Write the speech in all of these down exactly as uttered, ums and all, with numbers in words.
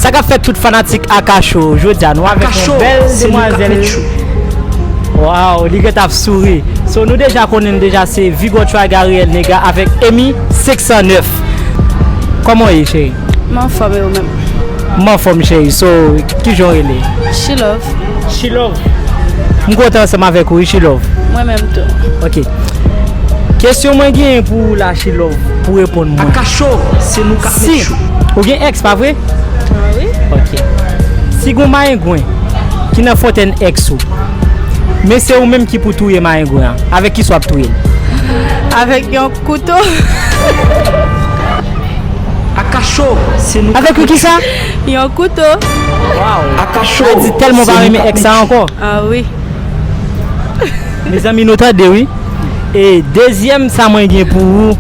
Sa k ap fèt tout fanatik Akacho? Jodi a nou avèk yon bèl demwazèl. Waw, li gentan ap souri. So nou deja konnen l deja, se Vigo Try Gariel Nega avèk Emi senk san nèf. Kòman w ye, cheri? M anfòm, e ou menm? M anfòm, cheri. So, kijan w rele? She Love. She Love. M kontan ansanm avèk ou, wi, She Love. Mwen menm tou. Ok. Kesyon mwen genyen pou ou la, She Love, pou reponn mwen. Akacho, se nou k ap met chou. Si ou gen ex, pa vre? Ah wi. Ok. Si gon mayengwen ki nan fontèn ex ou, men se ou menm ki pou touye mayengwen an, avèk kisa w ap touye l? Avèk yon kouto. Akacho, se nou k ap met chou. Avèk yon kisa? Yon kouto. Waw. Akacho, se nou k ap met chou. Sa di tèlman w pa renmen ex sa ankò. Ah wi. Mezanmi, nou tande, wi. E dezyèm sa mwen gen pou ou,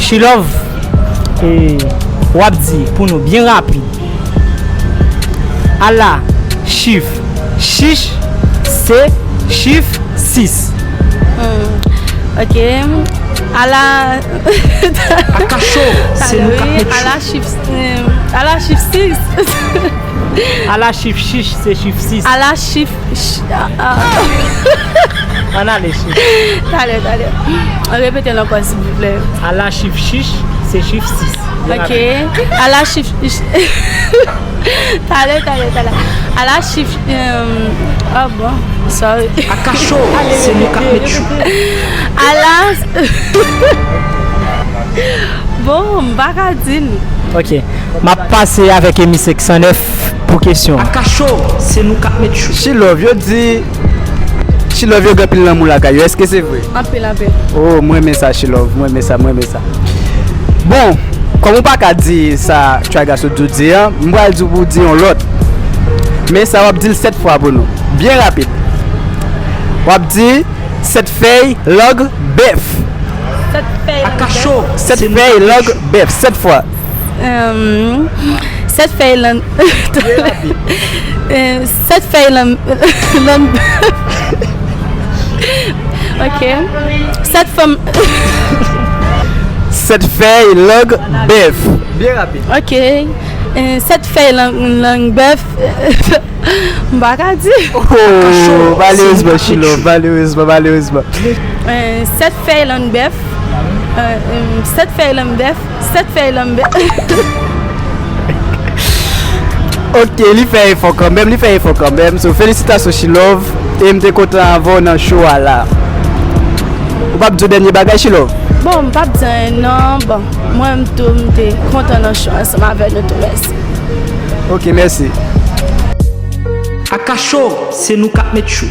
She Love, e w ap di pou nou byen rapid. Ala chif chich, se chif sis. Hmm, ok. Ala Akacho, se nou k ap met chou. Ala chif, eh, ala chif sis. Ala chif chich, se chif sis. Ala chif ch-, ah, ah. Ann ale, chif. Talè, talè. Repete l ankò, silvouplè. Ala chif chich, se chif sis. Ok. Ala chif ch-, talè, talè, talè. Ala chif, euh, oh bon, sorry. Akacho, se nou k ap met chou. Ala, bon, m pa ka di l. Ok. M ap pase avèk Emi senk san nèf pou kesyon an. Akacho, se nou k ap met chou. She Love, yo di She Love yo gen anpil lanmou lakay yo. Èske se vre? Anpil, anpil. Oh, mwen renmen sa, She Love. Mwen renmen sa, mwen renmen sa. Bon, kòm ou pa ka di sa Try Gars sot di w di an, m pral di w pou w di yon lòt. Men sa w ap di l sèt fwa pou nou. Byen rapid. W ap di sèt fèy lang bèf. Sèt fèy lang bèf. Akacho, sèt fèy lang bèf, sèt fwa. Euh, sèt fèy lang, euh, sèt fèy lang, lang bèf. Ok. Sèt fanm. Sèt fèy lang bèf. Byen rapid. Ok. Euh, sèt fèy lang, lang bèf. M pa ka di. Oh, malerezman, She Love, malerezman, malerezman. Euh, sèt fèy lang bèf. Euh, euh, sèt fèy lang bèf. Sèt fèy lang bèf. Ok, li fè efò kanmenm, li fè efò kanmenm. So, felisitasyon, She Love. E m te kontan avè w nan show a la. Ou p ap di yon dènye bagay, She Love? Bon, m p ap di anyen, non. Bon, mwen menm tou, m te kontan nan show ansanm avè nou tou. Mèsi. Ok, mèsi. Akacho, se nou k ap met chou.